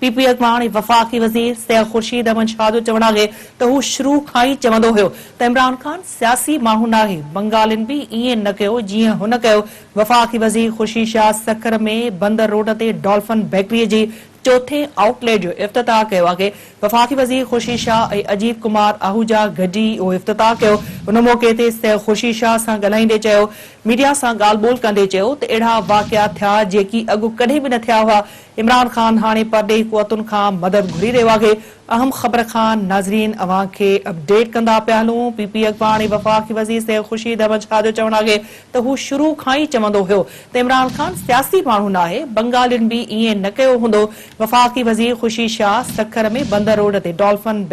P P اڳواڻ ۽ وفاقي وزير سيد خورشيد احمد شاهه جو چوڻ آهي ته هو شروع کان ئي چوندو هيو ته عمران خان سياسي ماڻهو ناهي، بنگالين به ائين نه ڪيو جيئن هن ڪيو. وفاقي وزير خورشيد شاهه سکر ۾ بندر روڊ تي ڊولفن بيڪري جي چوٿين آئوٽ ليٽ جو افتتاح ڪيو آهي. وفاقي وزير خورشيد شاهه ۽ اجيت ڪمار آهوجا گڏجي اهو افتتاح ڪيو. ان موقعي تي سيد خورشيد شاهه سان ڳالهائيندي چيو ميڊيا سان ڳالهه ٻولهه ڪندي چيو ته اهڙا واقعا ٿيا جيڪي اڳ ڪڏهن به نه ٿيا هئا، عمران خان هاڻي پرڏيهي قوتن کان مدد گهري رهيو آهي، اهم خبر کان ناظرين اوهان کي اپڊيٽ ڪندا پيا هلون، پي پي اڳواڻ ۽ وفاقي وزير سيد خورشيد احمد شاهه جو چوڻ آهي ته هو شروع کان ئي چوندو هيو ته عمران خان سياسي ماڻهو ناهي، بنگالين به ائين نه ڪيو هوندو، وفاقي وزير خورشيد شاهه سکر ۾ بندر روڊ تي ڊولفن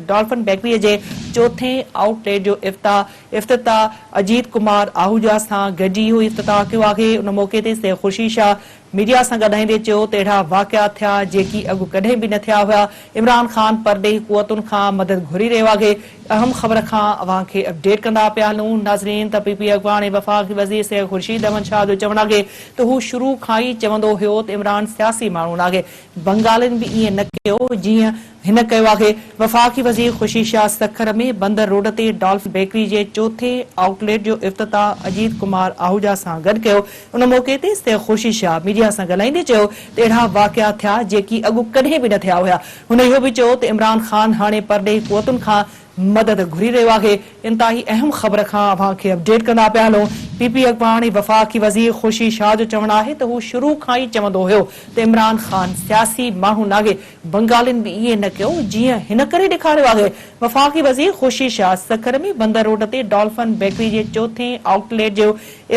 ڊولفن بيڪري جي چوٿين آئوٽ ليٽ جو افتتاح اجيت ڪمار آهوجا سان گڏجي اهو افتتاح ڪيو آهي، ان موقعي تي سيد خورشيد شاهه ميڊيا سان ڳالهائيندي چيو ته اهڙا واقعا ٿيا جيڪي اڳ ڪڏهن به نه ٿيا هيا، عمران خان پرڏيهي قوتن کان مدد گهري رهيو آهي، اهم خبر کان اوهان کي اپڊيٽ ڪندا پيا هلون، ناظرين ته پي پي اڳواڻ ۽ وفاقي وزير سيد خورشيد احمد شاهه جو چوڻ آهي ته هو شروع کان ئي چوندو هيو ته عمران سياسي ماڻهو ناهي، بنگالين به ائين نه ڪيو جيئن هن ڪيو آهي. وفاقي وزير خورشيد شاهه سکر ۾ بندر روڊ تي ڊالفن بيڪري جي چوٿين آئوٽ ليٽ جو افتتاح اجيت ڪمار آهوجا سان گڏ ڪيو. ان موقعي تي سيد خورشيد شاهه ميڊيا سان ڳالهائيندي چيو ته اهڙا واقعا ٿيا جيڪي اڳ ڪڏهن به نه ٿيا هيا. هن اهو به چيو ته عمران خان هاڻي پرڏيهي قوتن کان مدد گهري رهيو آهي. انتهائي اهم خبر کان اوهان کي اپڊيٽ ڪندا پيا هلون. پي پي اڳواڻ ۽ وفاقي وزير خورشيد شاهه جو چوڻ آهي ته هو شروع کان ئي چوندو هيو ته عمران خان سياسي ماڻهو ناهي، بنگالين به ائين نه ڪيو جيئن هن ڪري ڏيکاريو آهي. وفاقي وزير خورشيد شاهه سکر ۾ بندر روڊ تي ڊالفن بيڪري جي چوٿين آئوٽ ليٽ جو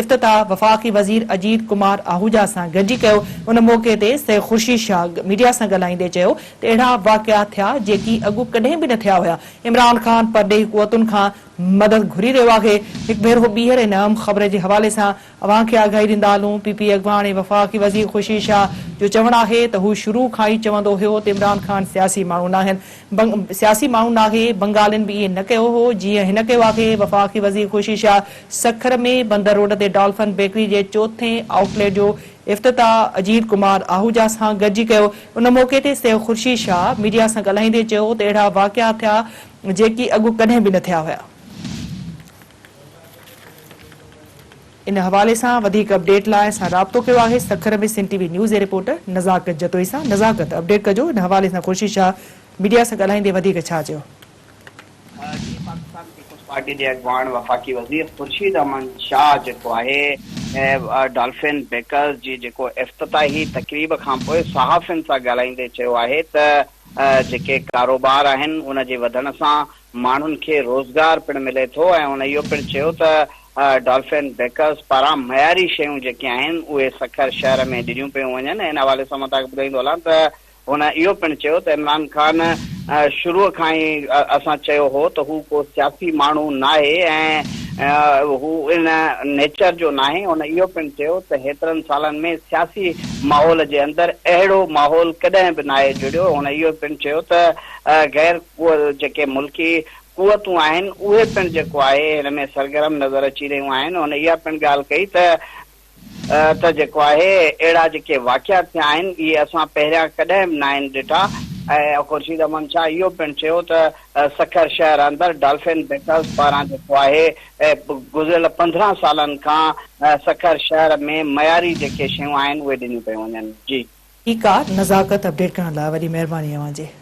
افتتاح وفاقي وزير اجيت ڪمار آهوجا سان گڏجي ڪيو. ان موقعي تي سيد خورشيد شاهه ميڊيا سان ڳالهائيندي چيو ته اهڙا واقعا ٿيا جيڪي اڳ ڪڏهن به نه ٿيا هيا. عمران خان پرڏيهي قوتن کان مدد گهري رهيو آهي. هڪ ڀيرو ٻيهر ان اهم خبر جي حوالي سان اوهان کي آگاهي ڏيندا هلون، پي پي اڳواڻ ۽ وفاقي وزير خورشيد شاهه جو چوڻ آهي ته هو شروع کان ئي چوندو هيو ته عمران خان سياسي ماڻهو ناهن، سياسي ماڻهو ناهي، بنگالين به ائين نه ڪيو هو جيئن هن ڪيو آهي، وفاقي وزير خورشيد شاهه سکر ۾ بندر روڊ تي ڊالفن بيڪري جي چوٿين آئوٽ ليٽ جو افتتاح اجيت ڪمار آهوجا سان گڏجي ڪيو، ان موقعي تي سيد خورشيد شاهه ميڊيا سان ڳالهائيندي چيو ته اهڙا واقعا ٿيا جيڪي اڳ ڪڏهن به نه ٿيا هيا. ان حوالي سان وڌيڪ اپڊيٽ لاء اسان رابطو ڪيو آهي سکر ۾ سنڌ ٽي وي نيوز جي رپورٽر نزاڪت جتوئي سان نزاڪت اپڊيٽ ڪجو ان حوالي سان خورشيد شاهه ميڊيا سان ڳالهائيندي وڌيڪ ڇا چيو. جي پاڪستان پيپلز پارٽي جي اڳواڻ وفاقي وزير خورشيد احمد شاهه جيڪو آهي ڊالفن بيڪرز جي جيڪو افتتاحي تقريب کانپوء صحافين سان ڳالهائيندي چيو آهي ته جيڪي ڪاروبار آهن ان جي وڌڻ سان ماڻهن کي روزگار پڻ ملي ٿو ۽ هن اهو پڻ چيو ته ڊالفن بيڪرز پاران معياري شيون جيڪي آهن اهي سکر شهر ۾ ڏنيون پيون وڃن ان حوالي سان مان توهان کي ٻڌائيندو هلان ته هن اهو پڻ چيو ته عمران خان شروع کان ئي اسان چيو هو ته هو ڪو سياسي ماڻهو ناهي ۽ هو ان نيچر جو ناهي هن اهو پڻ چيو ته هيترن سالن ۾ سياسي ماحول جي اندر اهڙو ماحول ڪڏهن به ناهي جڙيو هن اهو پڻ چيو ته غير جيڪي ملڪي قوتون آهن اهي پڻ جيڪو آهي هن ۾ سرگرم نظر اچي رهيون آهن هن اها پڻ ڳالهه ڪئي ته ته جيڪو آهي اهڙا جيڪي واقعا ٿيا آهن اهي اسان پهريان ڪڏهن به ناهن ڏٺا ۽ خورشيد احمد شاهه اهو پڻ چيو ته سکر شهر اندر ڊالفن بيڪرز پاران جيڪو آهي گذريل 15 سالن کان سکر شهر ۾ معياري جيڪي شيون آهن اهي ڏنيون پيون وڃن جي. ٺيڪ آ نزاڪت اپڊيٽ ڪرڻ لاء وڏي مهرباني اوهان جي.